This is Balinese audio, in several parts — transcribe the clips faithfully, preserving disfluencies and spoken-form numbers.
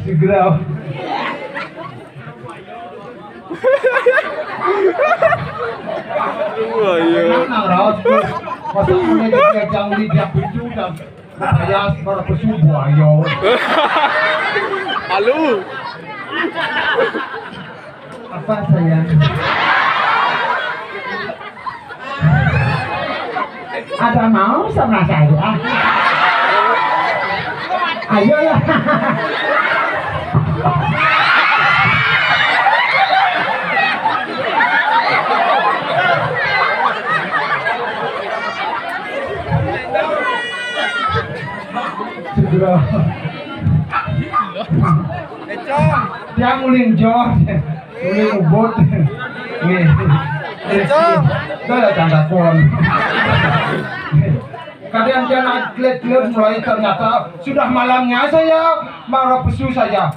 Segera. Wah, iya. Tenang, Ros. Masa punya dia jangan lidah pintu dan saya para pesubuh, ayo. Halo. Apa, sayang? Ada mau sama saya? Ayolah. Segera. Dia nguling jor, nguling ubut. Nggih. Itu ada tanda kon. Kadang dia naik kelet-kelet mulai ternyata sudah malamnya saya marah pesu saya.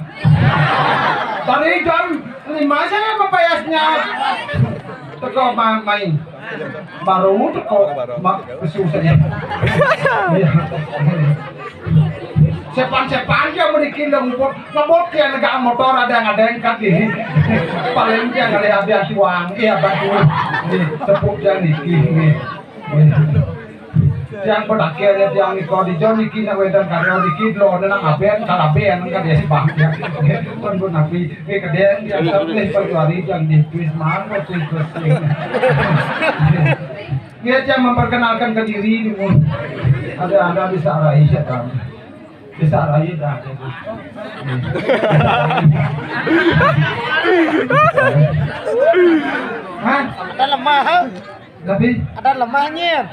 Dari jam lima saya berpayasnya. Teko ma-, main. Baru teko ma-, pesu saya. Iya. Sepan-sepan dia mriki lho ngebut, ngebut dia negak motor ada ngadengkat ini. Paling dia kali habis uang, iya batu. Ini tepuk dia niki. Ini. Yang pada akhirnya dia niko di John niki nak wedan karya niki lo nak aben kalaben kan dia si bang dia. Pun pun nabi. Ini kedeng dia tapi perjuari yang di twist mana twist twist. Dia yang memperkenalkan ke diri dulu. Ada ada bisa raih setan. Bisa raih dah. Hah? Ada lemah, ha? Tapi ada lemahnya.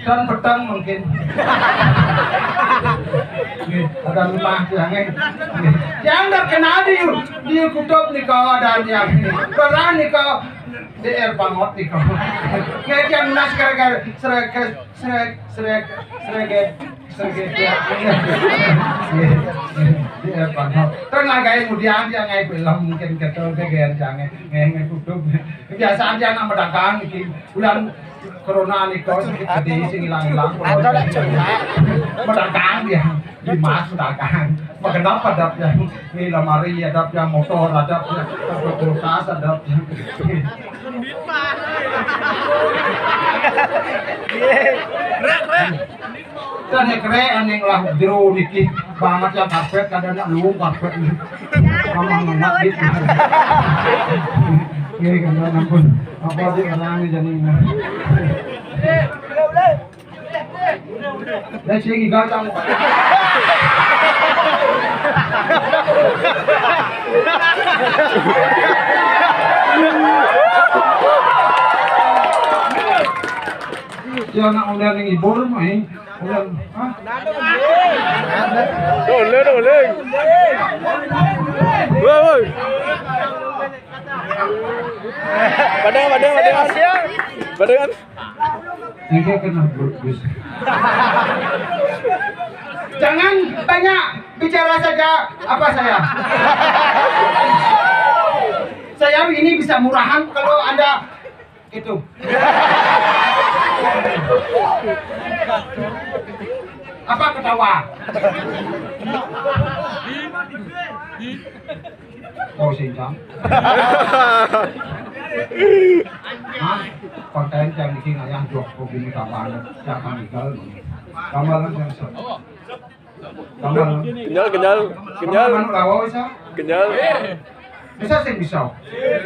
Dan petang mungkin. Nih, ada lemah jangan. Nih. Yang terkenal di di kutub nih kalau ada yang perang nih kalau D R banget nih kok. Kayak yang nas gara-gara srek srek srek srek srek ya. D R banget. Terus lah kayak kemudian dia ngai film mungkin ketul ke gaya jangan ngai ngai kutub. Kebiasaan dia nak mendagang iki. Bulan corona nih kok sedih sing hilang-hilang. Ada lah cerita. Mendagang dia. Di mas mendagang. Makan apa dap ya? Ini lemari ada ya, motor ada ya, kulkas ada ya. Rek, rek. Dan kere aning lah jero niki banget yang karpet kadang nak luung karpet nih. Mama ngenak gitu. Ini kan ampun. Apa sih orang ini jadi. Lah sing ganteng. Ya nak udah ning ibur main. Udah. Hah? Dole, dole. Woi, woi. Padahal, padahal, padahal. Padahal. Ini kena bagus. Jangan banyak bicara saja apa saya. Saya ini bisa murahan kalau Anda itu. Apa ketawa? Oh, singkang. Hah? Konten yang bikin ayah jok kok gini kapan? Jangan tinggal. Kamu yang se-, kamu. Kenyal, kenyal, kenyal. Kamu manuk lawa bisa? Kenyal. Bisa sih bisa.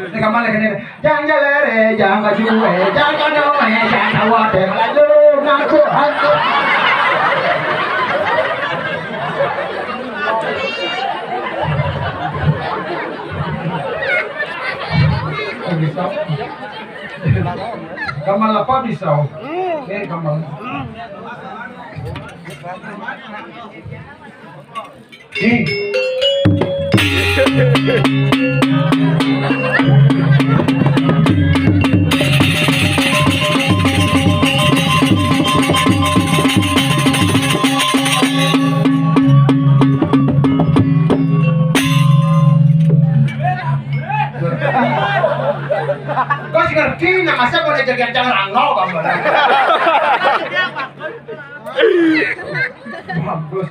Ini kamu lagi nih. Jangan jalere, jangan baju, eh, jangan kandung, eh, jangan tawa, eh, malah lu ngaku, ngaku. Bisa. Gamal apa bisa? Eh, gamal. Eh. Kau sih ngerti, nah masa boleh jadi ancang rangau, Bang? Bagus.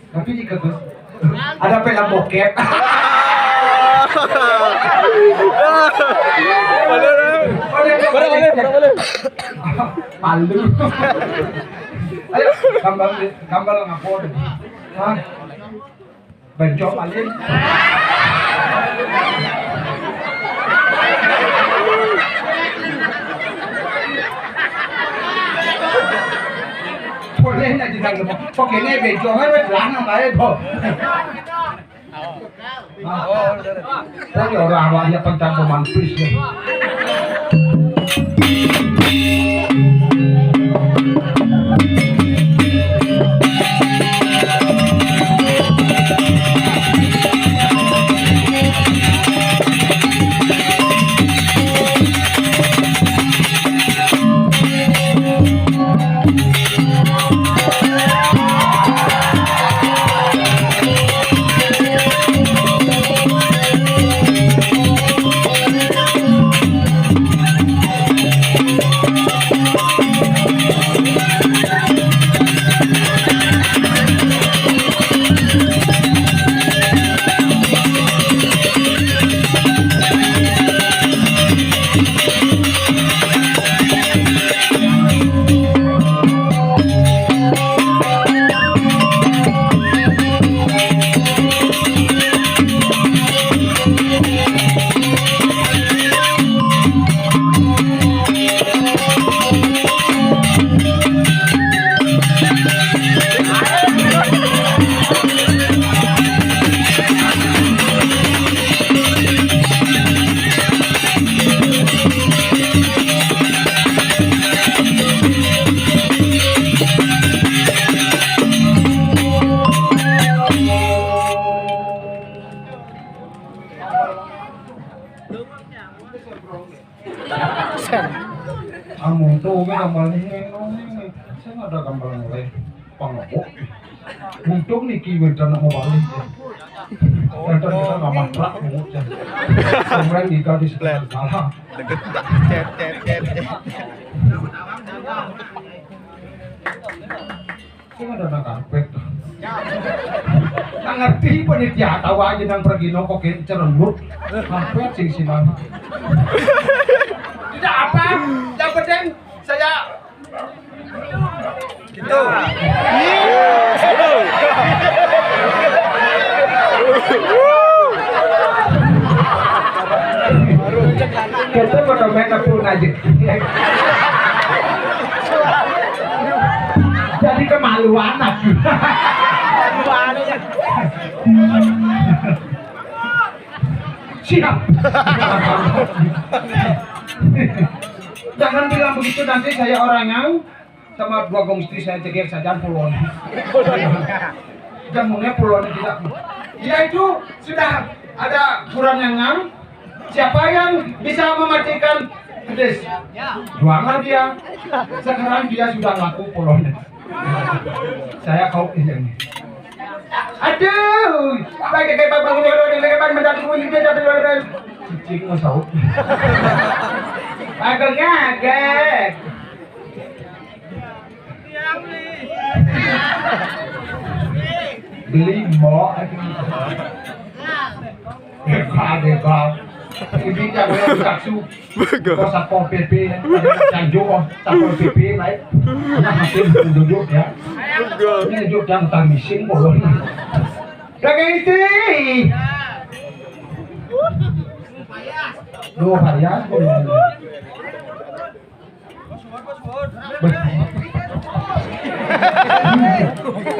Tapi di kertas ada film bokep. Boleh, boleh, boleh, boleh. Malu. Ayo, gambar, gambar ngapa? Hah? Bencok paling. Kene di dalam. Kok kene bejo ae wis lanang ae, Bo. Nah, kok ya ora awak ya pencak romantis ya. Amun tuh, wé gambar ini, ini, ini. Saya nggak ada gambar yang lain. Pangapok. Untung niki wénten mau balik. Wénten kita nggak matrak, Bu. Kemarin di gadis salah. Deket. Cet, cet, cet, cet. Sing ada nang karpet. Nang ngerti panitia tahu aja nang pergi nongkok yang cerembut. Karpet sing silang. Tidak apa, yang penting saya gitu. Kita foto main pun aja. Jadi kemaluan aku. Siap. Jangan bilang begitu, nanti saya orang yang sama dua gong istri saya ceger saja pulon. Jamunya pulon tidak. Ya itu sudah ada kurang yang ngam. Siapa yang bisa mematikan pedes? Juanglah dia. Sekarang dia sudah laku pulon. Saya kau ini. Aduh, pakai kayak bang ini kalau ini kayak mendadak ini dia jadi orang cicing mau saut. Agak ngagak. Beli mau. Deka, deka. Ini dia boleh dikasih. Bego. Kok Satpol P P, ya? Janjo, kok Satpol P P, naik. Nah, masih duduk, ya. Bego. Ini duduk yang tamisin, kok. Jaga istri. Duh, varian, kok.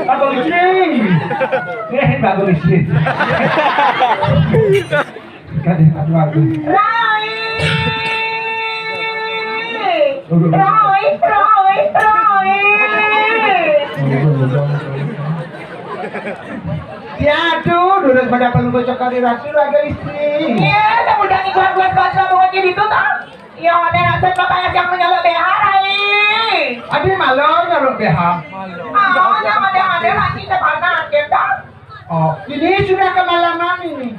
Bagus nih. Eh, bagus nih. Kan, aduh, aduh. Rai. Rai, Rai, Rai. Ya, aduh, durus pada pelungguh cokot di rasul ada istri. Iya, udah ikut buat baca buat jadi itu, toh. Iya, ada nasib bapak yang menyolok B H, Rai. Adi malam nyolok B H. Oh, yang ada-ada lagi ke mana, kita? Oh, ini sudah kemalaman ini.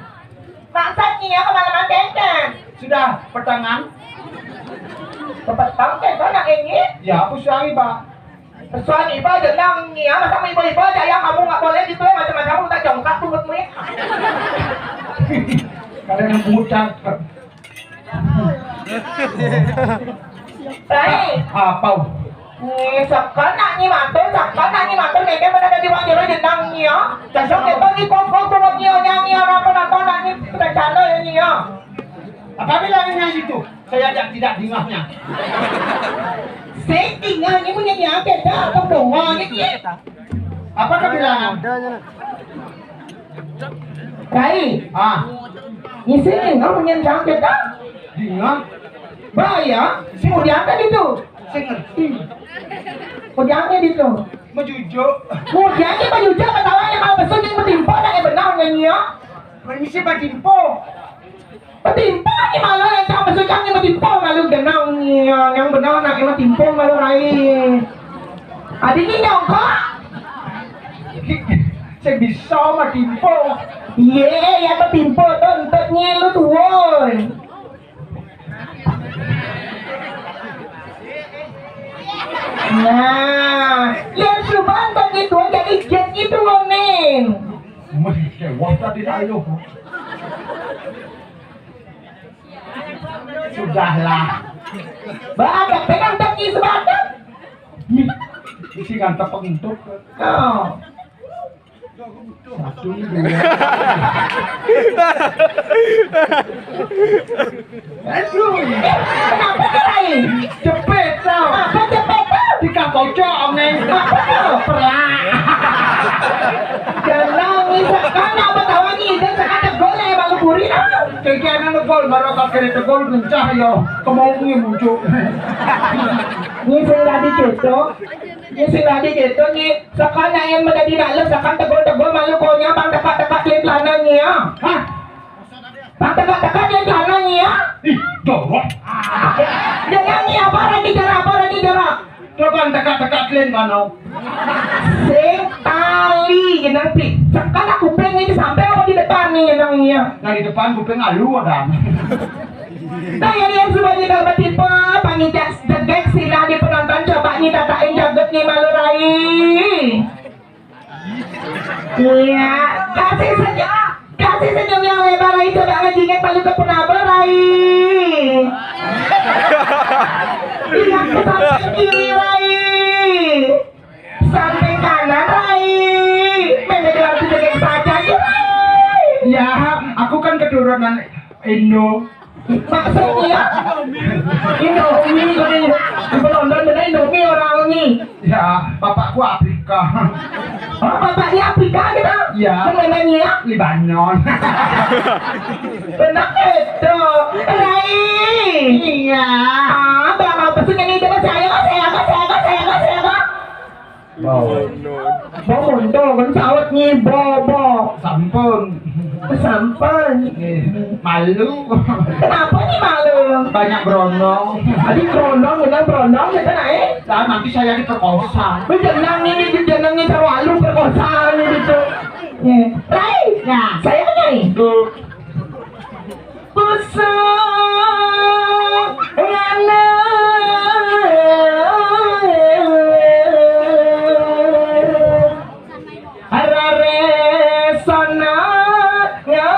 Maksudnya kemalaman, Tenten? Sudah petangan. Petang, Tenten, nak ini? Ya, aku suami, Pak. Suami Iba aja nang ini ya, masa Iba-Iba aja yang kamu nggak boleh gitu ya, macam-macam, udah jongkak tuh, ya. Kadang yang pucat. Rai. Apa? Ni, sekan nak ni matur, sekan nak ni matur, neke mana ada di wang jero jenang ni, ya. Cacok itu ni kongkong, kongkong ni, oh, nyanyi, orang apa, apa, nak ni, kita canda ya ni, ya. Apa bilangnya itu? Saya tidak, tidak dingahnya. Sing tinggal ni punya nyakit dah, apa doang ni? Apa kebilangan? Kai, ah, isi ni, kamu punya nyakit dah. Dinga. Bahaya, sing udah angkat itu. Sing ngerti. Udah angkat itu. Majujuk. Udah angkat majujuk, ketawa yang mau besok yang bertimpa, dah yang benar nyanyi ya. Permisi bertimpa. Matimpo ni malu, yang tak masuk kami matimpo malu genang ni, yang benar nak matimpo malu rai. Adi ni nyongkok. Saya bisa matimpo. Ye, ya matimpo tu entut ni lu tuan. Nah, yang suban tak gitu jadi jet itu loh, Ning. Mesti wah tadi ayo. Sudahlah. Badak pegang taki sebatang. Ih, isi ngan tepeng entuk. Oh. Satu, dua. Aduh. Kenapa, Rai? Cepet tau. Apa cepet tau? Tiga kocok, Neng. Apa tau? Perlak. Jangan nangis, kan apa tau ni? Dan sekarang gol ya, baru puri tau. Kayaknya anak gol, baru kau kira tegol, gencah ya. Kemauannya muncul. Ni sing tadi gitu. Ni sing tadi gitu, ni. Sekarang yang menjadi nak lu, sekarang tegol-tegol malu konya, bang dekat-dekat lip lanang ni ya. Hah? Bang dekat-dekat lip lanang ni ya. Ih, jorok. Dia nyanyi apa lagi jorok, apa lagi jorok? Coba dekat-dekat lip lanang. Sing tali, jenang pi. Sekarang kuping ini sampai apa di depan ni, jenang ni ya? Nah, di depan kuping alu ada. Nah, yang yang sebanyak kalau tipe, panginjak degek sila di penonton, coba ni tatain jaget ni malu rai. Iya, kasih senyum, kasih senyum yang lebar lagi, coba ngejinget paling ke penabur rai. Lihat ke samping kiri rai, samping kanan rai. Meme dalam sedikit saja rai. Ya, aku kan keturunan Indo. Maksudnya Indomie, kau ni belum dan benar Indomie orang ni. Ya, bapakku Afrika. Oh, bapaknya Afrika gitu? Ya. Yang namanya Libanon. Benar itu. Rai. Iya. Ah, berapa pesunya ni? Coba saya, saya, saya, saya, saya, saya. Bo. Bo mundur, kan saut ni, bo, bo. Sampun. Sampun. Eh, malu. Kenapa ni malu? Banyak berondong. Adi berondong, benar berondong kita naik. Lah, nanti saya diperkosa. Wih, jenang ini, jenang ini terlalu perkosa ini gitu. Ya. Rai, ya, saya kan naik. Tuh. Pusung ngana arare sana nga.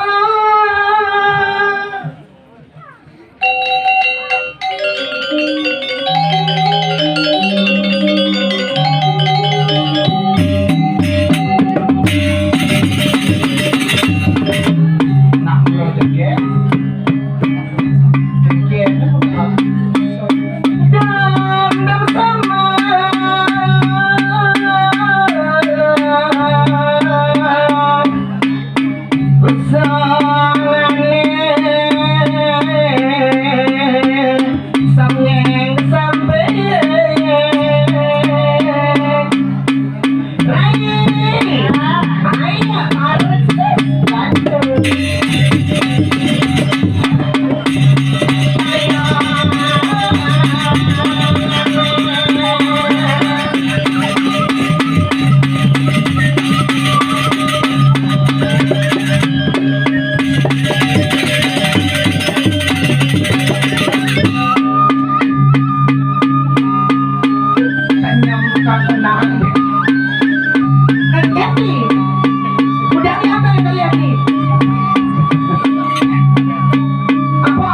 Udah ni apa yang kalian ni? Apa?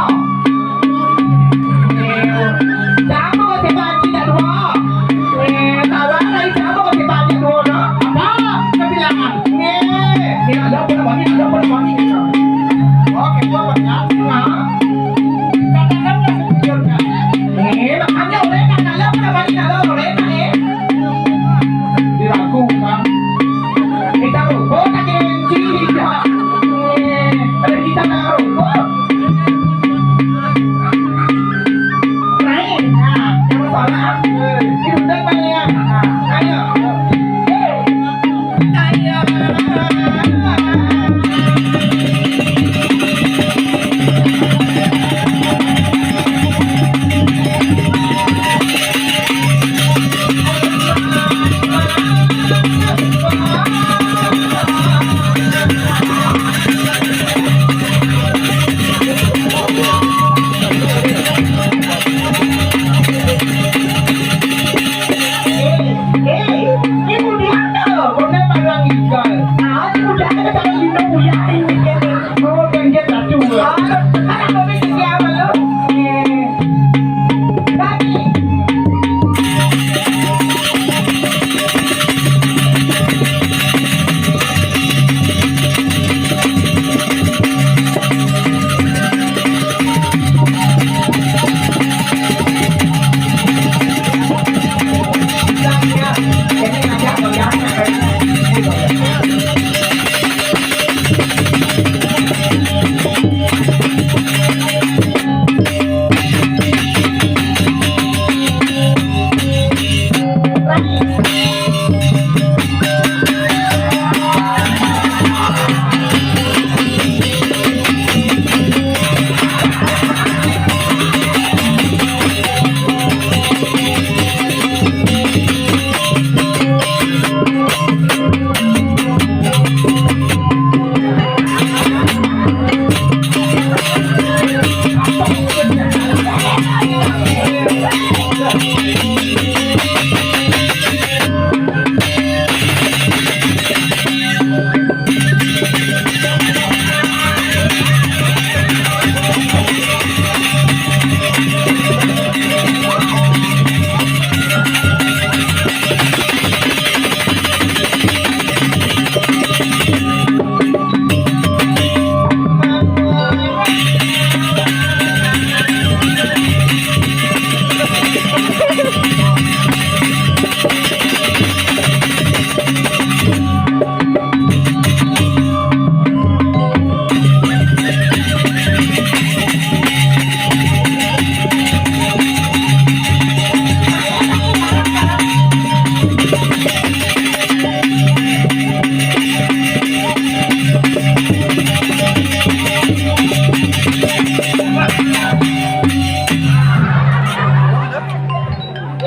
Siapa kau tiba tidak dua? Eh, kawan lain siapa kau tiba tidak dua, no? Apa? Kebilangan. Eh, ni ada apa nama ni? Ada apa nama ni? Oke, gua banyak. Nah. Katakanlah sejujurnya. Eh, makanya oleh kata apa nama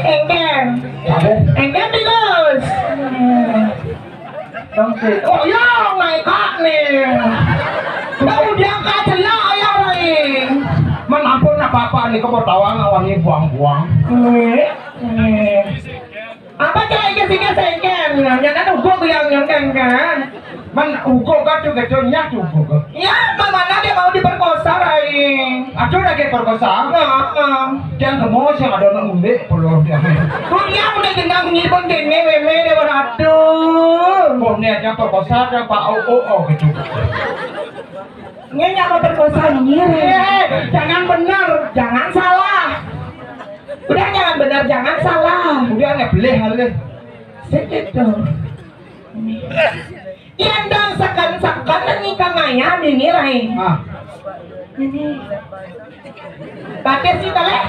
Engken. Engken terus. Oke. Oh ya, naik kak nih. Tahu dia kak celak ya, Rai. Man ampun, apa-apa nih, kok tawang awangi buang-buang. Nih. Nih. Apa cara ikas-ikas engken? Nah, nyana nunggu yang nyengken kan? Man ugo katu kejo nyatu ugo. Ya, mana dia mau diperkosa, Rai? Aduh, lagi perkosa. Heeh. Yang gemes yang ada anak umbik, perlu dia. Dunia udah jenang nyibun dene meme dewa ratu. Pone aja perkosa, ada Pak O O O gitu. Ini nyapa perkosa ini, Rai? Eh, jangan benar, jangan salah. Udah, jangan benar, jangan salah. Udah, nggak boleh, halih. Sedikit dong. Yen dong seken-seken nikah maya nini, Rai. Ah. Nini. Pakai sih, toleh.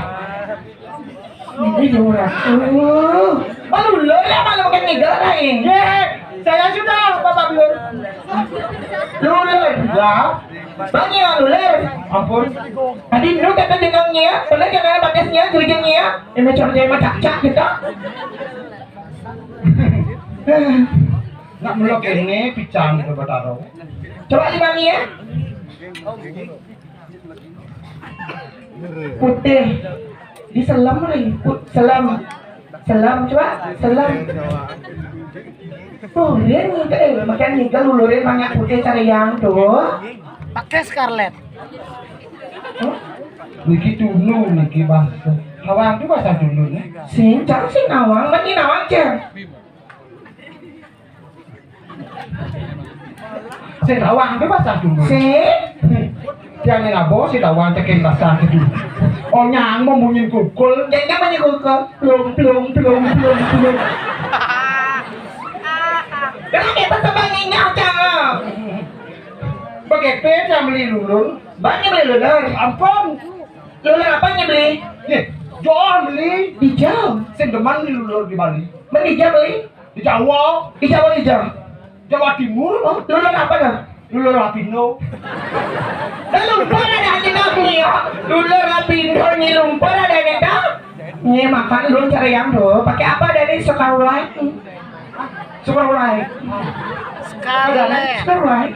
Nini dua ratus. Balulur ya, malu makan niga, Rai. Ye, saya sudah, Bapak Belur. Lulur. Ya. Bang ya, lulur. Ampun. Tadi lu kata dengan nia, pernah jangan pakai nia, gerigen nia. Ini macam dia macam cak kita. Nak melok ini picang itu bataro. Coba lima ya. Putih. Di selam nih, put selam. Selam, coba selam. Tuh, dia nih, eh, makan nih, kalau lulurin banyak putih cari yang tuh. Pakai scarlet. Niki dulu niki bahasa. Nawang itu bahasa dulu nih. Sing, cak sing nawang, mending nawang aja. Sing nawang itu bahasa dulu. Sing. Yang ini apa? Sing nawang cekin bahasa dulu. Oh, nyang mau munyin kukul. Jangan munyin kukul. Plung, plung, plung, plung, plung. Kenapa kita sebanginya, Cang? Pakai peda beli lulur. Banyak beli lulur. Ampun. Lulur apa yang beli? Nih, jauh beli. Di jauh. Sing demen beli lulur di Bali. Mendija beli? Di Jawa. Di Jawa, di Jawa. Jawa Timur. Oh, lulur apa nah? Lulur Lapindo. Dah lupa ada hati kami ya. Lulur Lapindo ni lupa ada ni dah. Ni makan dulu cari yang tu. Pakai apa dari Sukarulai? Sukarulai. Sukarulai. Sukarulai.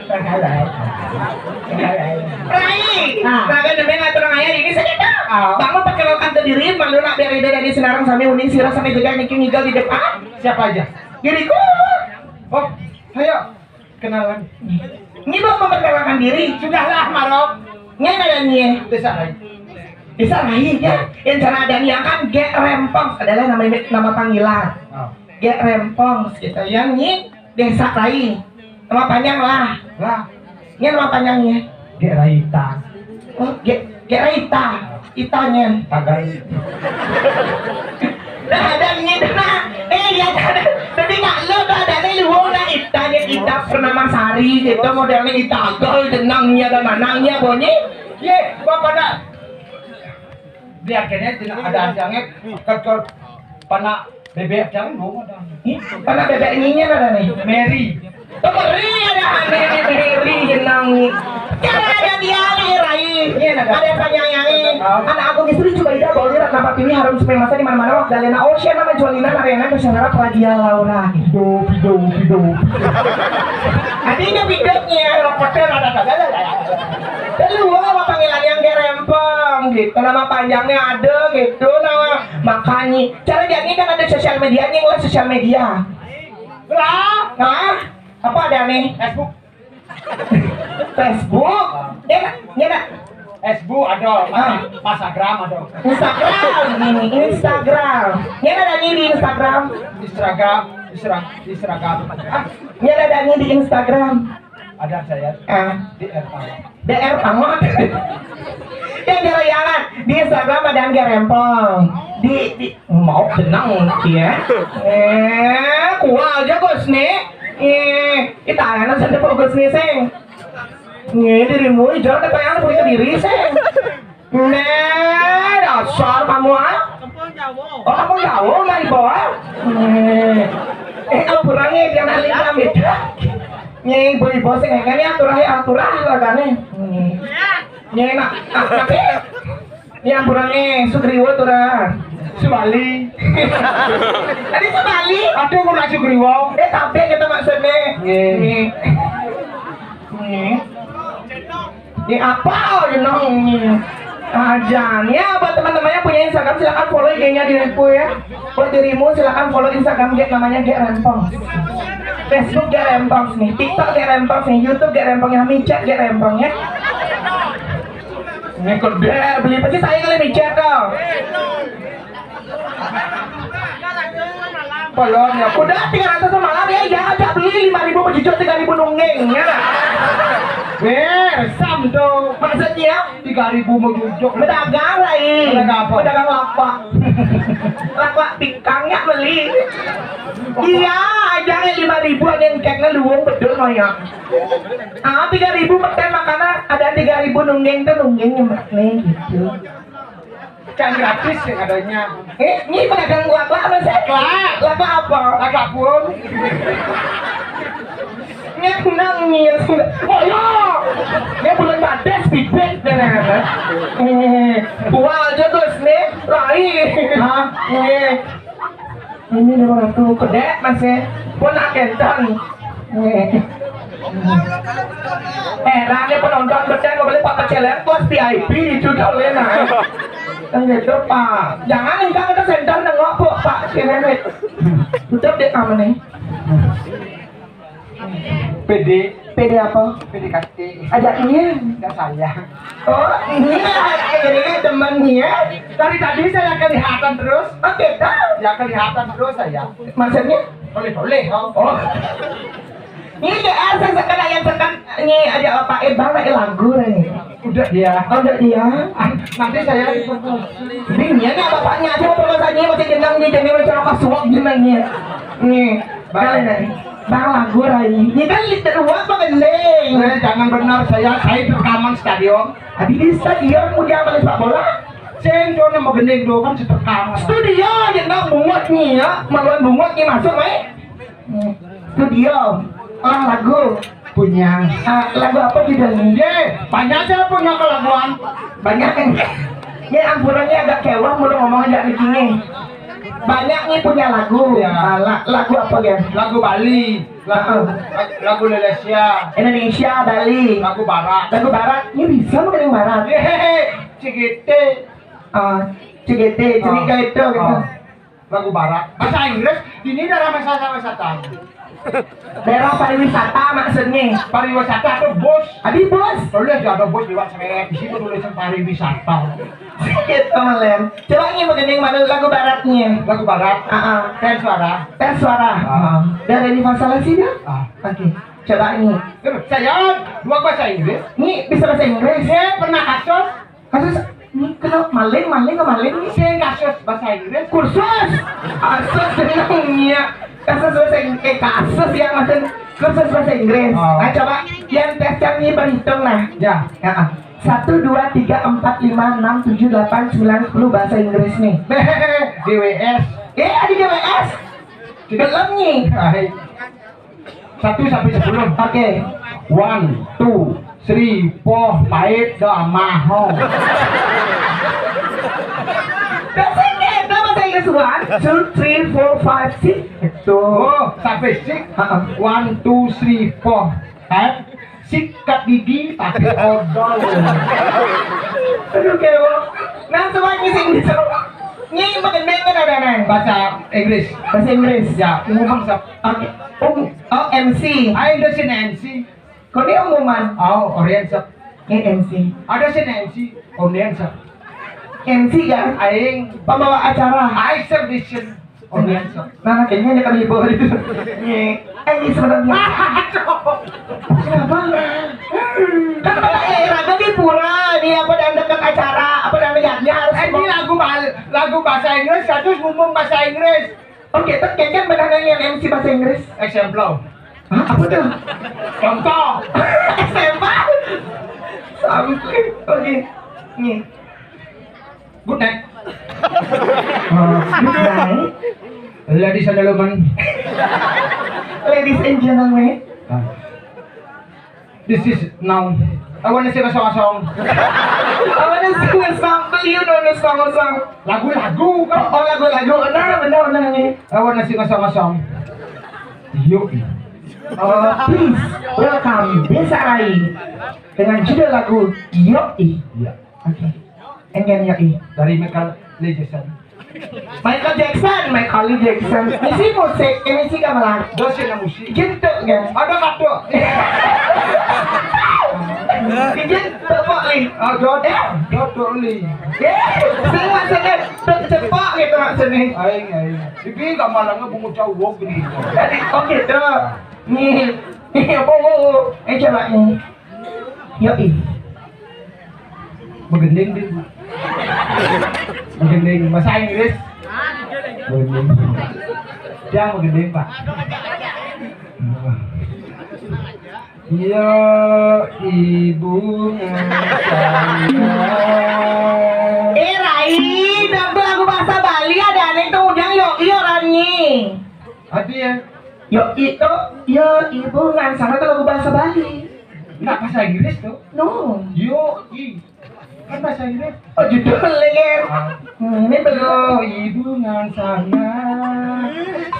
Rai. Nah, kan demi ngatur ayah ini saja dah. Bang mau perkenalkan ke diri, malu nak biar ida dari Senarang sampai uning sirah sampai juga niki ngigel di depan. Siapa aja? Diriku. Oh, ayo. Kenalan. Ini mau memperkenalkan diri. Sudahlah, Marok. Ini ada ni. Desa lain. Desa lain ya. Yang cara ada ni kan Gek Rempong adalah nama nama panggilan. Oh. Gek Rempong gitu. Yang ni desa lain. Nama panjang lah. Lah. Ini nama panjangnya. Gek Raita. Oh, Gek Gek Raita. Itanya. Tagal. Nah, ada ni nah. Eh, ya ada. Tapi nak lo dah ada ni luar dah itanya kita pernah masari gitu modelnya itagal jenangnya dan manangnya bunyi. Ye, bapak dah. Biar kena tidak ada aja nget. Kerja panak bebek jangan lu ada. Ih, panak bebek ininya ada nih. Mary. Mary ada aneh nih Mary jenang nih. Cara ada dia nih Rai. Iya, ada. Ada tanya yang ini. Anak aku istri juga tidak boleh rat nampak ini harus main masa di mana-mana waktu Dalena Ocean nama Jolina Arena ke Senara Pragia Laura. Dopi dopi dopi. Artinya bidoknya. Kalau petir ada kagak ada. Keluar apa panggilan yang gerempong gitu. Nama panjangnya ada gitu. Nama makanya. Cara dia ini kan ada sosial media nih, mulai sosial media. Lah, nah, apa ada nih? Facebook. Facebook. Ya, ya, Facebook ada, ah. Instagram ada. Instagram ini, Instagram. Ya ada nih di Instagram. Instagram, Instagram, Instagram. Ah, ya ada nih di Instagram. Ada saya. Ah. Di Erpang. D R Pangot. Yang jalan-jalan di Instagram ada yang gerempong. Di, di mau kenang ya. Eh, kual aja Gus nih. Eh, kita anak sedep Gus nih sing. Nih dirimu ijo ada kayak punya diri sing. Nih dasar kamu ah. Oh kamu jauh dari bawah. Nih. Eh kalau kurangnya jangan lihat gitu. Nih ibu-ibu sing kayaknya aturah aturah lah kan nih. Nih. Nih nak, nak, nak, eh. Nih ampura nih, Sugriwo tuh dah. Subali. Tadi Subali. Aduh, kurang Sugriwo. Eh, tapi kita maksudnya. Nih. Nih. Nih. Ini apa? Oh, you know. Nih. Aja. Ya, buat teman-teman yang punya Instagram silakan follow I G-nya diriku ya. Buat dirimu silakan follow Instagram dia namanya Gek Rempong. Facebook Gek Rempong nih, TikTok Gek Rempong nih, YouTube Gek Rempong ya, micet Gek Rempong ya. Ini gede beli pasti saya kali micet dong. Pelon ya. Udah tiga ratus malam ya, ya aja beli lima ribu bejujuk tiga ribu nungging ya. Wer, sam tuh. Maksudnya tiga ribu mengujung. Pedagang lain. Pedagang apa? Pedagang lapak. Lapak pingkangnya beli. Iya, aja yang lima ribu ada yang ceknya luwung bedul maya. Ah, tiga ribu meten makanya ada tiga ribu nungging tuh nungging nyemek nih gitu. Kan gratis yang adanya. Eh, ini pedagang lapak apa sih? Lapak. Lapak apa? Lapak pun. Nggak nangis. Oh ya. Dia bulan badas bibit dan eh, buah aja terus nih, rai. Hah? Nih. Ini lima ratus kedek masih. Pun nak kentang. Nih. Eh, rame penonton beten mau beli papat celeng plus V I P itu kau lena. Kan gitu, Pak. Jangan engkau ke center nengok kok, Pak. Kira tutup deh kamu nih. P D. P D apa? P D K T. Ajaknya? Enggak saya. Oh, iya. Jadi temannya. Dari tadi saya kelihatan terus. Oh, kita? Ya kelihatan terus saya. Maksudnya? Boleh-boleh. Oh. Oh. Ini D R saya sekarang yang tekan ini ada apa? Eh, bang, eh, lagu nih. Udah dia. Oh, udah dia. Ah, nanti saya. Bingnya nih bapaknya aja mau permasanya masih jenang nih jadi mencolok kasuak jenangnya. Nih. Bang, bang lagu rai. Ini kan liter uang apa gendeng? Eh, jangan benar saya saya rekaman stadion. Habis di stadion mau dia balik sepak bola? Sing to nama gending to kan setekang. Studio aja nak bungut nih ya, maluan bungut nih masuk, eh. Studio. Ah, lagu. Punya. Ah, lagu apa judulnya? Ye, banyak aja punya kelaguan. Banyak. Ini ampunannya agak kewah, mau ngomong aja begini. Banyak nih punya lagu. Ya. Ah, la- lagu apa ya? Lagu Bali, lagu, lagu Indonesia, Indonesia, Bali, lagu Barat. Lagu Barat, ini bisa bukan yang Barat? Hehehe, C G T. Ah, C G T, cerita itu gitu. Ah. Lagu Barat. Bahasa Inggris, ini daerah wisata-wisata. Daerah pariwisata maksudnya. Pariwisata tuh bos. Adi bos. Tulis gak ada bos lewat seret. Di situ tulisan pariwisata. Gitu, Len. Coba ini begini mana lagu baratnya. Lagu Barat. Ah, ah. Tes suara. Tes suara. Ah. Ah. Dari di masalah sih dah. Ah. Oke. Coba ini. Terus, saya dua bahasa Inggris. Ini bisa bahasa Inggris. Saya pernah kasus. Kasus ini kena maling, maling ke maling nih. Sing kasus bahasa Inggris. Kursus. Kasus dengan ya. Kasus bahasa Inggris. Eh, kasus yang maksud kursus bahasa Inggris. Oh. Nah, coba yang tes kami berhitung nah. Ya. Ya. Satu, dua, tiga, empat, lima, enam, tujuh, delapan, sembilan, sepuluh bahasa Inggris nih. D W S. Eh, ada D W S. Belum nih. Hai. Satu sampai sepuluh. Oke. One, two, three, four, five, the amount. Biasanya itu bahasa Inggris one, two, three, four, five, six. Itu. Oh, sampai six. Heeh. One, two, three, four, five, sikat gigi tapi odol. Aduh, kewok. Nah, coba ngisi gitu. Ini pakai kan ada nih. Bahasa Inggris. Bahasa Inggris. Ya, ngomong sap. Oke. Um, oh, M C. Ayo udah sini M C. Kau ini umuman. Oh, audience. Ini M C. Ada sini M C, audience. M C kan? Aing pembawa acara. Aing submission. Audience. Nah, nah, kayaknya ada kali bawa itu. Nih. Eh, ini sebenarnya. Kenapa? Kan pada eh raga di pura, di apa dan dekat acara, apa dan lihatnya harus. Eh, ini lagu bal- lagu bahasa Inggris, terus ngomong bahasa Inggris. Oke, terus kayaknya benar yang M C bahasa Inggris. Example. Hah, apa tuh? Contoh. Example. Sampai. Oke. Nih. Good night. Oh, good night. Ladies and gentlemen. Ladies and gentlemen. Ah. This is now. Awan na sing osong-osong. Awan na sing osong-osong. Beliau no no song-osong. Lagu-lagu kan. Oh, lagu-lagu. Benar, benar, benar nih. Awan na sing osong-osong. Yuk. Uh, please welcome Desa Rai dengan judul lagu Yoi. Iya. Oke. Engen Yoi. Dari Michael Jackson. Michael Jackson, Michael Jackson. Isi musik, ini si gamelan. Dosen yang musik. Gitu kan. Ada kado. Gitu, Pak Li. Ah, jodoh. Eh? Jodoh Li. Eh, sing maksudnya cepok gitu maksudnya. Aing, aing. Bibi gamelannya bungut jauh gini. Jadi, oh gitu. Nih, nih apa mau? Eh, coba nih. Yoi. Begending deh. Begending bahasa Inggris. Begending. Yang begending, Pak. Iya, ibu ngasana. Eh, Rai, dapet lagu bahasa Bali ada aneh tuh udang yoi orangnya. Ada ya? Yoi tuh, ya ibu ngasana tuh lagu bahasa Bali. Enggak bahasa Inggris tuh. No. Yoi. Kan bahasa Inggris. Oh, judulnya kan. Ah. Hmm, ini belum. Ibu ngasana.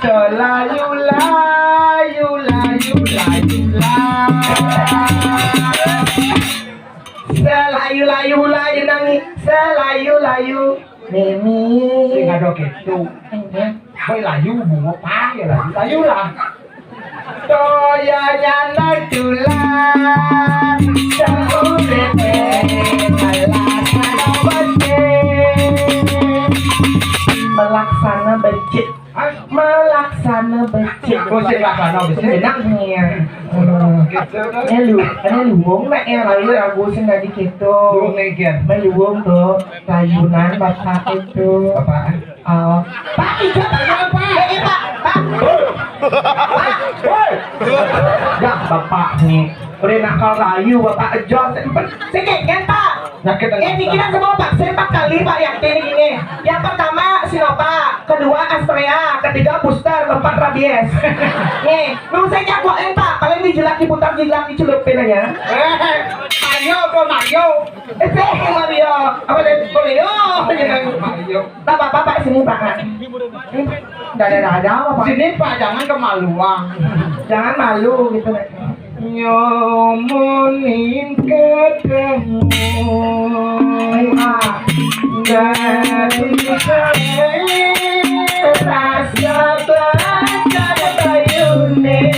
Selayu layu layu layu layu. Selayu layu layu nangis. Selayu layu. Mimi. Sing ada gitu. Enggak. Boy layu bungo pah ya layu. Layu lah. Toya nyana tular. Saurip melaksana becik. Melaksana becik. Hah? Melaksana becik. Oh, sing laksana becik. Enak nih ya. Gitu kan. Ini lu, ini luwung nak ya lalu aku sing tadi gitu. Luwung nih, Kian. Meluwung tuh, rayunan bapak itu. Bapak. Oh, Pak, iya, Pak. Iya, Pak. Eh, eh, Pak, Pak. Pak, Woi. Ya, bapak nih. Udah nakal rayu, bapak aja. Sedikit kan, Pak? Sakit. Eh, pikiran semua vaksin empat kali, Pak, yakin ini. Yang pertama Sinovac, kedua Astrea, ketiga booster, keempat rabies. Nih, lu saya jagoin, Pak. Paling dijilat, diputar, jilat, dicelupin aja. Eh, Mario apa Mario? Eh, saya Mario. Apa deh? Mario. Mario. Bapak, bapak sini, Pak. Enggak ada, ada apa, Pak? Sini, Pak, jangan kemaluan. Jangan malu gitu. Nyomonin ketemu. Ayo, Pak. Dari saya rasa belajar bayune.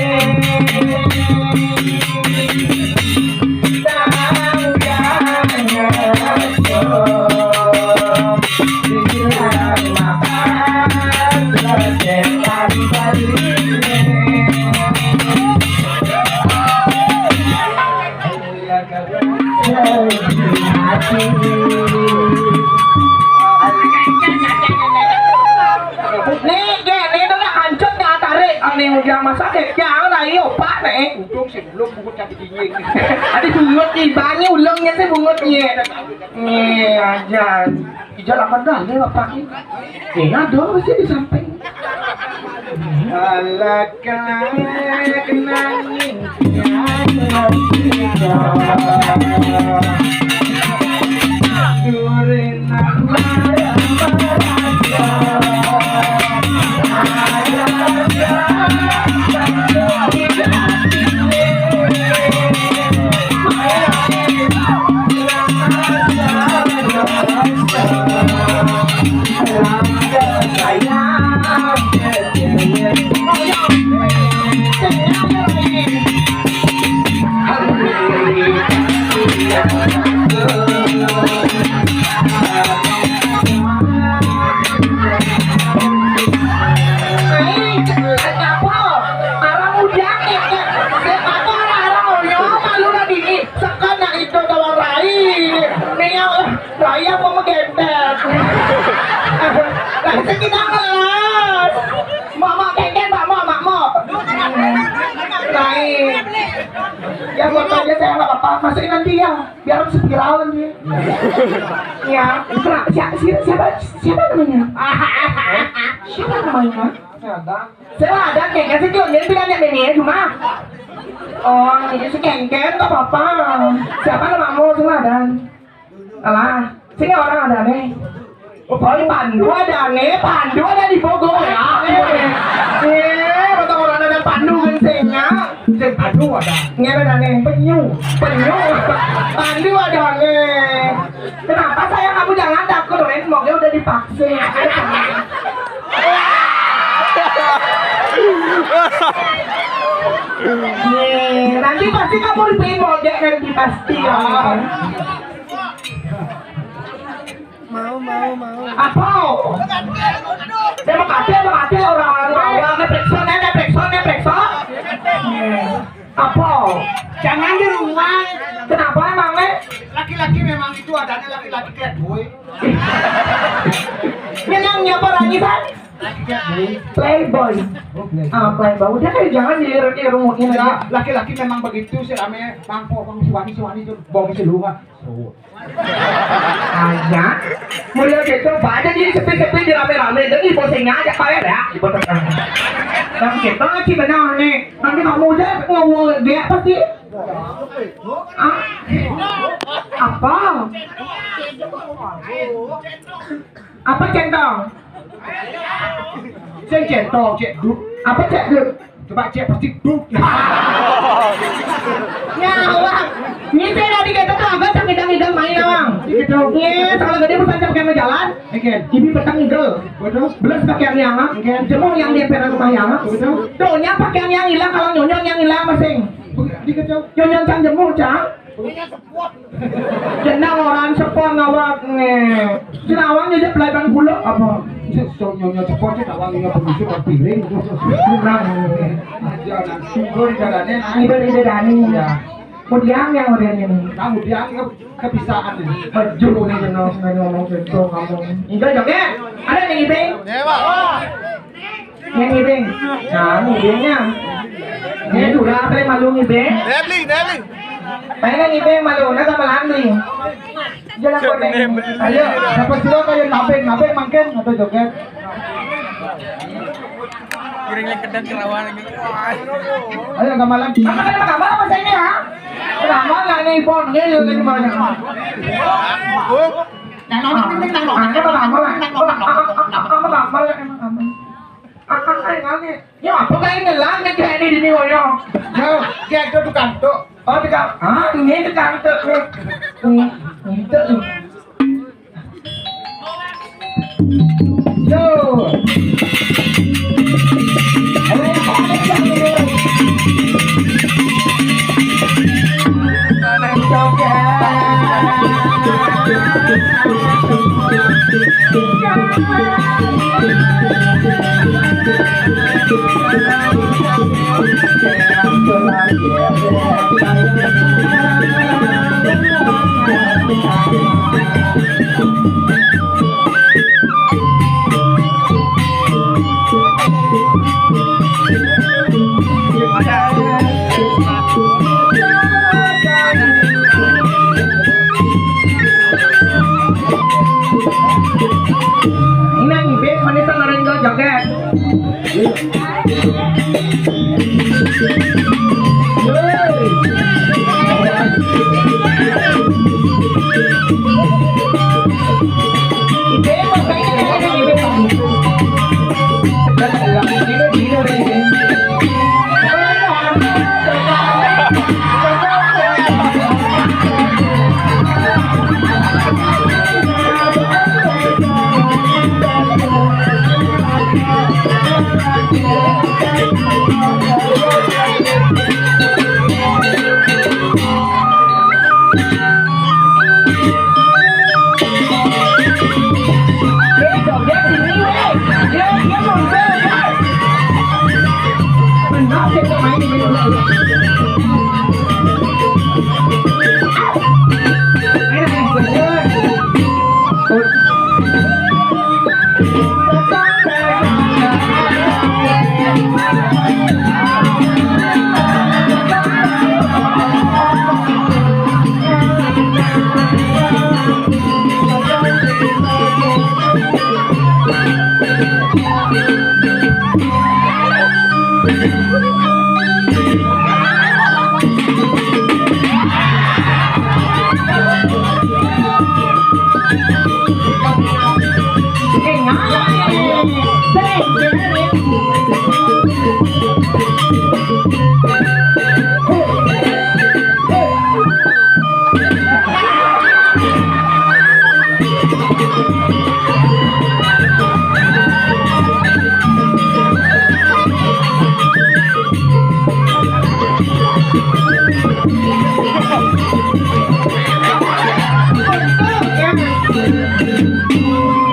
Nih, gini tuh lah, hancur nggak tarik. Aneh, udah masak ya, jangan lah, iyo, Pak, nih. Untung sih belum bungut jadi dingin. Ada bungut nih, banyak ulangnya sih bungut nih. Nih aja. Ijal akan dah, ini bapak ini. Ini ada sih di samping. Alah, kenang, kenang. Sekarang itu kawan rai. Nih, rai apa mau gentet? Lah, saya tidak ngelas. Mak, mak, gentet, mak, mak, mak, mak. Rai. Ya, buat aja saya nggak apa-apa. Masukin nanti ya. Biar spiralan dia. Ya, siapa, siapa, siapa, siapa namanya? Siapa namanya? Ada. Saya ada, kayak kasih tuh, dia bilangnya ini ya, cuma. Oh, ini si Kengken, nggak apa-apa. Siapa namamu, Suladan? Alah, sini orang ada nih. Oh, paling Pandu ada nih, Pandu ada di Bogor ya. Eh, eh, kata orang ada Pandu kan senya. Sing Pandu ada. Ini ada nih. Penyu. Penyu. Pandu ada nih. Kenapa saya kamu jangan takut, Ren? Maunya udah divaksin. Nih, nanti pasti kamu dipilih mode nanti pasti ya. Mau, mau, mau. Apa? Dia mau kate, mau kate orang awal. Nih, periksa, nih, periksa, nih, periksa. Nih. Apa? Jangan di rumah. Kenapa emangnya? Laki-laki memang itu adanya laki-laki playboy. Memangnya apa lagi, San? Laki-laki playboy. Playboy. Ah, playboy. Udah, kayak jangan di, di rumahnya. Ya, aja. Laki-laki memang begitu sih, namanya bangpo, bang suami, suami itu bom seluruh. Aja. Mulai gitu, banyak jadi sepi-sepi, di rame-rame, jadi posingnya aja kaya ya, gitu. Bang, kita sih benar nih. Nanti kamu udah ngomong dia pasti. Ah? Apa? Apa centong? Saya centong, cek duk. Apa cek duk? Coba cek pasti duk. Nyawa. Ini saya tadi kata tuh agak tak ngidang-ngidang main, Bang. Gitu. Iya, kalau gede bukan pakai jalan. Oke. Ibi petang ngidel. Betul. Belas pakaian yang, ah. Oke. Jemur yang di emperan rumah yang, ah. Betul. Donya pakaian yang hilang, kalau nyonyon yang hilang masing. Dikit, Cang. Nyonyon cang jemur, cang. Jenang orang sepon ngawak nih. Jenawang aja pelayan pulo apa? So nyonya cepot sih, tawang nyonya pemisi, piring. Jenang. Aja nang sungguh di jalannya, nah. Ibadah, ibadah, nih. Ya. Kemudian yang udah ini. Nah, kemudian ke-, kepisaan ini. Baju nih, jenong, ngomong gitu, ngomong. Enggak, joget. Ada nih, Ibing? Ya, Pak. Yang Ibing. Nah, Ibingnya. Malu ngibing. Nebling, nebling. Ayo ngibing malu, nak sama landi. Jalan kode. Ayo, siapa sih lo kayak nabeng, nabeng mangkin atau joget? Kiring yang kedang kerawan gitu. Ayo gamelan. Apa kan gamelan apa sih ini ya? Gamelan nih, Bon. Ini yang ini banyak. Nah, nonton, nonton, nonton. Apa gamelan? Apa gamelan? Apa gamelan? Ya, apa kayak ngelang nih kayak ini di Miwoyo? Yo, kayak itu tukang tuh. Oh, tukang. Ah, ini tukang tuh. Ini, ini tuh. Yo. Ini ngibing, mana itu ngeren joget?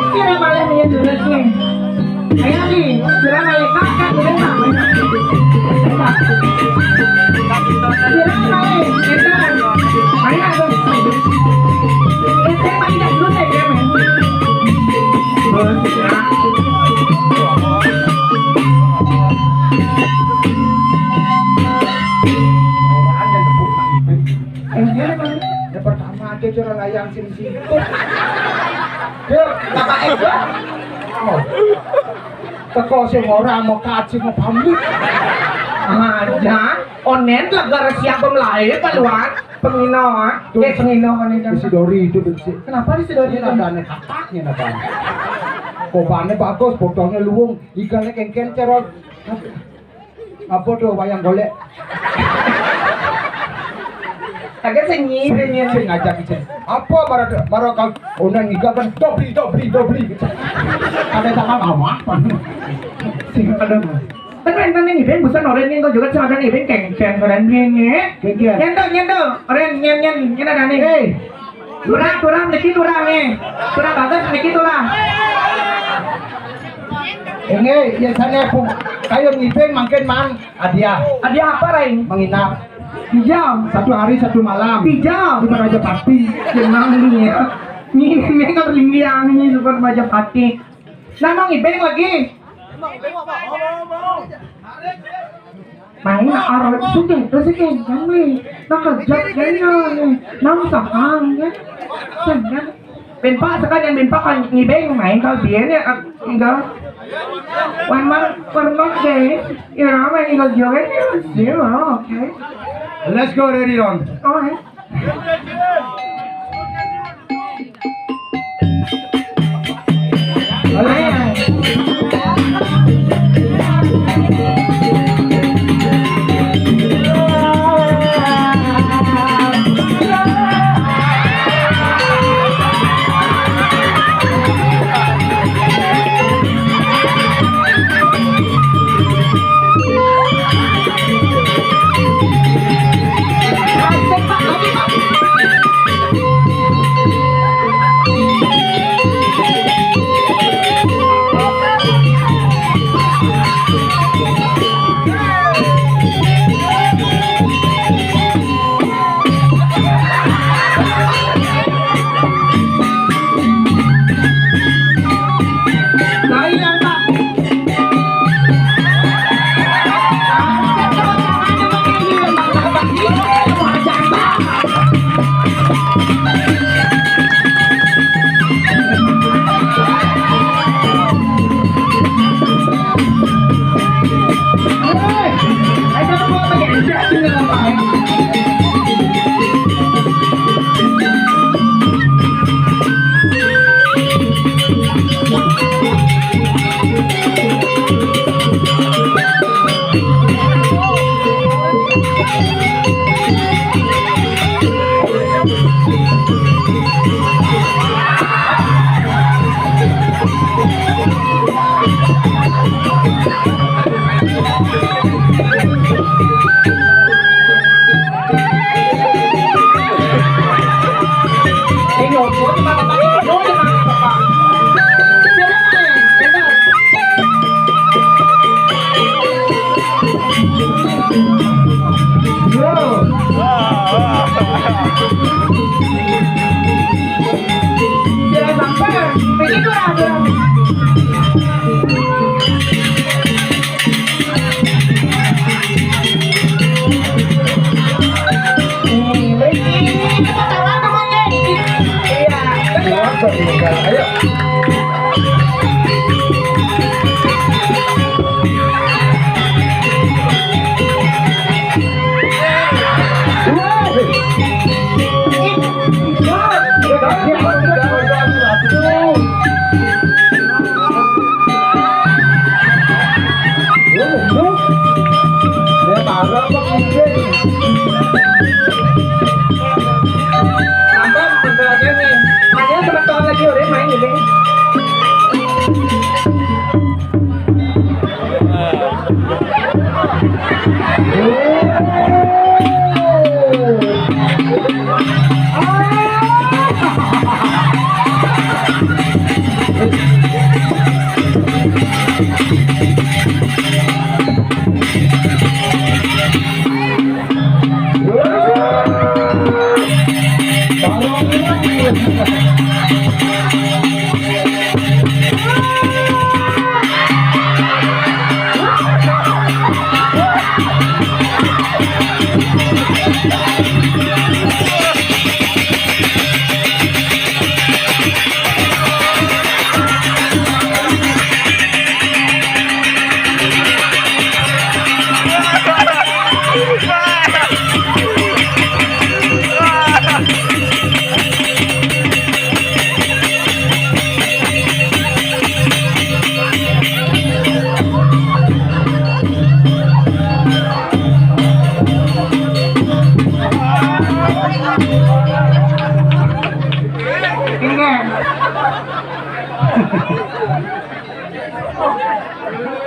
Kira balik nih, durusnya. Ayo, Di. Kira balik, Kak, Kak, kira, Kak. Kira balik, kira. Ayo, Kak. Kira balik, kira, kira. Yang pertama aja cara layang sing sing. Yuk, Bapak Eko. Oh. Teko sing ora mau kaji mau pamit. Aja, onen legar siap pemelayu keluar. Pengino, ah. Tuh. Eh, pengino kan ini kan. Disidori itu, Bang, sih. Kenapa disidori? Ini ada aneh kataknya, apa? Kopane bagus, botolnya luwung, ikannya kengken cerot. Apa tuh wayang golek? Agak senyi, senyi. Sing ngajak sing. Apa marah, marah kau? Onan ngiga kan dobri, dobri, dobri. Ada tangan awak. Sing ada. Kan enten ning ngibing busan oren ning kok juga sing ada ngibing kengken oren ning. Kengken. Nyen tuh, nyen tuh. Oren nyen, nyen, nyen ada nih. Eh. Turang, turang, niki turang nih. Turang bagus, niki turang. Ini biasanya bu, kayu ngibing makin man hadiah. Hadiah apa, Rai? Menginap. Tiga. Satu hari, satu malam. Tiga. Di Raja Pati. Tenang nih ya. Ini, ini kan ringiang nih, bukan Raja Pati. Nah, mau ngibing lagi. Ay, nakaroon. Sige, sige, sige. Nakajak yan yun. Nang sakang, ya. Sige. Bin Pak, sekarang Bin Pak kan ngibeng main kau dia ni, ah, enggak. One mark, one mark deh. Ira main enggak joget, ya, zero, okay. Let's go, ready, Ron. Alright. Sampun, bentar aja nih. Ada sebentar lagi, udah main ini.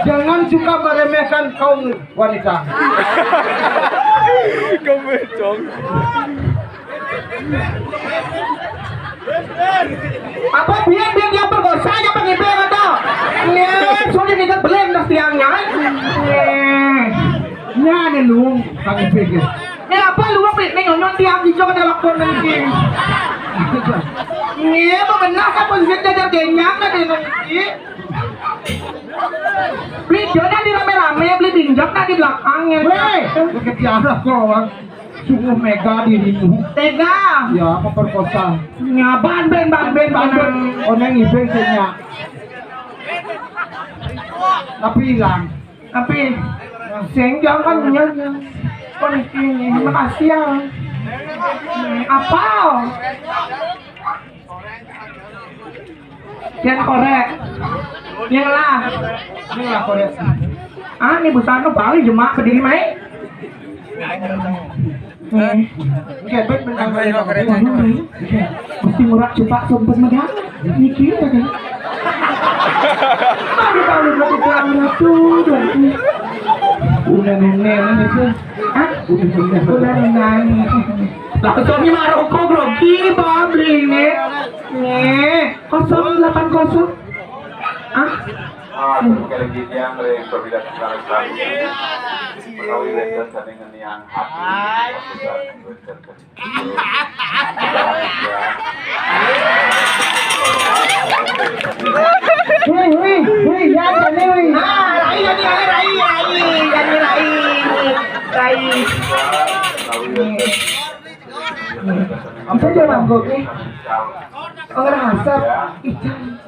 Jangan suka meremehkan kaum wanita. Kamu cong. Apa biar, biar dia perkosa aja pakai biar atau? Nih, soalnya kita belum dah tiangnya. Nih. Nya nih lu, pakai pikir. Nih apa lu mau nih nonton tiang di Jogja ada lakon nanti. Nih, apa benar apa sih jajar genyang ada nanti? Beli jona di rame-rame, beli binjak nah di belakangnya. Weh, sakit tiara kok, Bang. Sungguh mega dirimu. Tega. Ya, memperkosa. Nyaban ben, ban ben, ban ben. Oneng ibe senya. Tapi hilang. Tapi sing jangan punya. Kon ini makasih ya. Apa? Yang korek. Yang lah. Yang lah korek. Ah, ini busana balik jemak berdiri mai. Eh. Oke, baik, benar. Waduh, Mai. Mesti murah cepat sumpah megang. Mikir aja. Baru tahu berarti kurang satu dong. Udah nenek itu. Hah? Udah nenek. Lah, Sony mah rokok grogi, Bang, beli ini. Nih, kosong delapan kosong. Ah. Ah, sekali lagi yang dari perbedaan sekarang. Menawi wénten sané ngeniang ati. Wih, wih, wih, ya, jani, wih. Ah, rai, jani, rai, rai, rai, jani, rai, rai. Apa dia mangkok nih? Oh, ngerasa. Ih,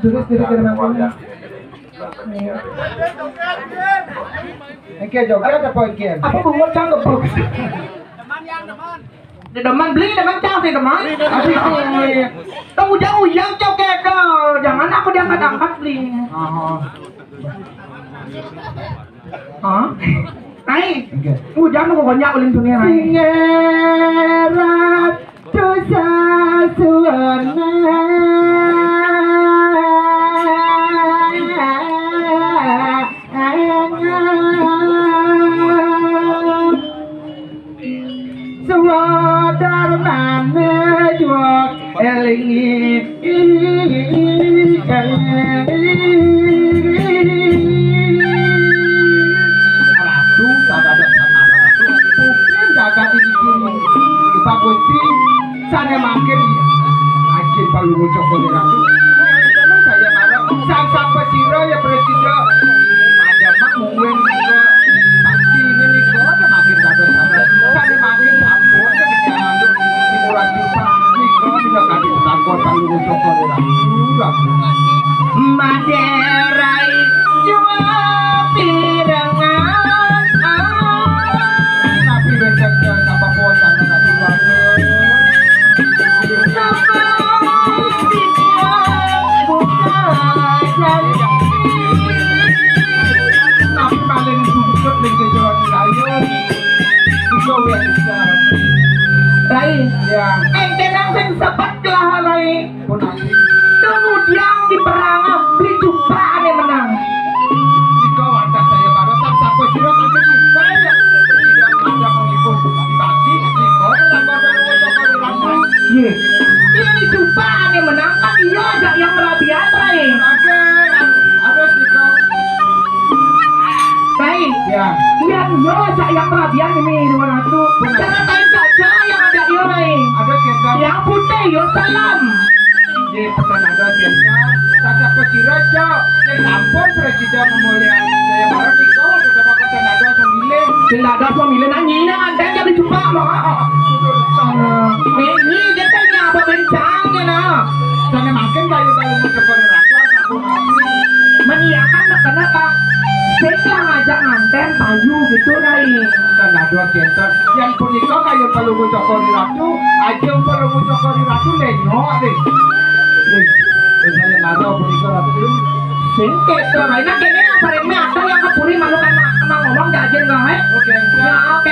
terus gara-gara mangkoknya. Oke, joget apa, Ken? Apa bungut cang gebuk? Di deman beli, deman cang sih, deman. Aduh, iya. Tong ujang-ujang coket, tuh. Jangan aku diangkat-angkat, beli. Oh. Hah? Naik. Oke. Ujang aku konyak ulin dunia, naik. Singerat dosa suwana. Suwa darmane juwak elingi. Ratu, tak ada sama ratu. Mungkin jagat ini kiri. Pak Gusti, sané mangkin. Ajin Palungguh Cokor Ratu. Saya marah. Sang sapa sira ya presida. Ada mak mungkin juga. Pasti ini nih, kok ada makin bagus, bagus. Sané makin ampun, ya, kenyang. Murah juta. Nih, kok bisa kasih takut, Palungguh Cokor Ratu. Madé rai jua pirengan. Tapi becek, apa puasa, nggak keluar. Tapi paling sungkut ning jejeran kayu. Iku wis. Rai. Ya. Énténang sing sepet lah, Rai. Pun aku. Kemudian di perang beli jubah ané menang. Iko wadah saya barusan sapa sira mangkin saya. Tidak ada mengikut. Dibagi, iko, dan kode. Iya. Ini jubah ané menang kan iya ajak yang merabian, Rai. Oke, harus iko. Rai. Ya. Yang iya ajak yang merabian ini dua ratus. Benar. Jangan main saja yang ada iya, Rai. Ada kita. Yang putih, yo salam. Nggih, pun ada kita. Tata pesira, Cok. Ning ampun, Presiden memulia. Saya baru iko, ada pun ada sembilan. Sing ada pemilih nang nyina nganten jadi jubah, loh. Ini dia tanya apa bencangnya, nah. Sané mangkin kayu kalau mau coba rasa, aku. Mengiyakan kenapa? Sing lah ngajak nganten payu gitu, Rai. Kan ada kita. Yang punika kayu kalau mau coba ratu, aja kalau mau coba ratu lenyok deh. Nih, saya marah punika ratu. Sing kéto, Rai. Nah, kene apa remeh ada yang kepuri malu kan emang ngomong gak aja enggak, eh? Oke, enggak. Ya, oke.